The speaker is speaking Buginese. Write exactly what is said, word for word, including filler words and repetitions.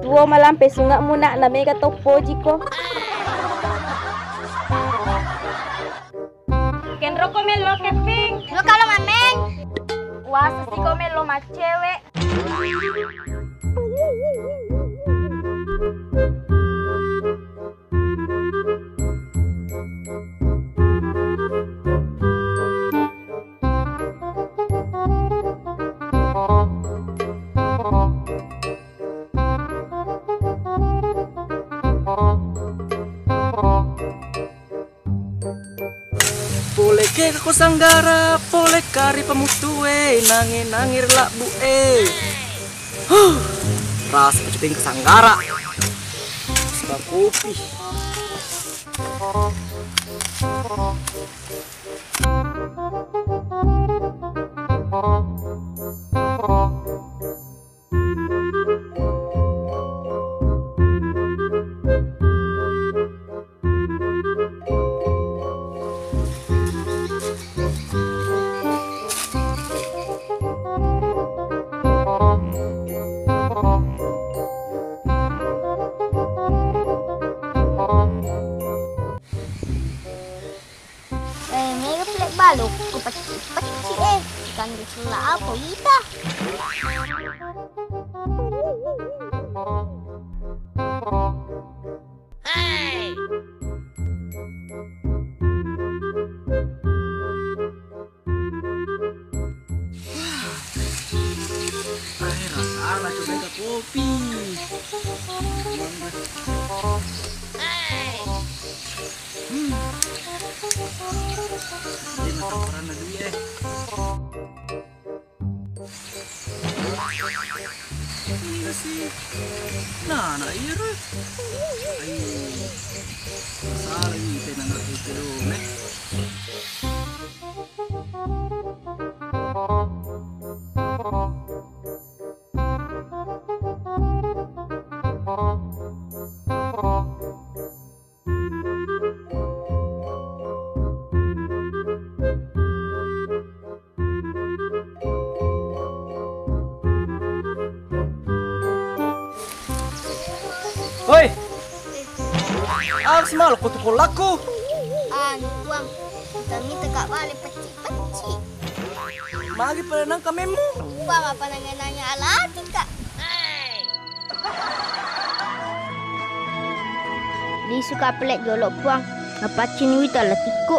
Wo malampe sunge'mu, Nak, na mega to pojiko. Kenroko mello kepping. Lo kalo mameng. Wasa siko mello macewek. Pole ke ko sanggara, pole kari pamutue, nange-nange ri labbu e. Huh, rasa pacuping ke sanggara. Suka kopi. Eh, mega pale balokku pecci-pecci, eh. Kangge sella apa ita? Eh, rasana coba ke kopi. Hmm. Ini mata peran dulu ya. Iya sih. Nah, nah, iya, Rul. Ayo. Masalah ini, tenang aku dulu, nih. Hoi! Aga si malokko tu kollakku? Anu, Puang, mita-mita ka bale pecci-pecci. Magi pada nangka memmu? Puang, apa nanya-nanya alati ka? Lisu ka pale jolo, Puang. Napaccini wita latikku.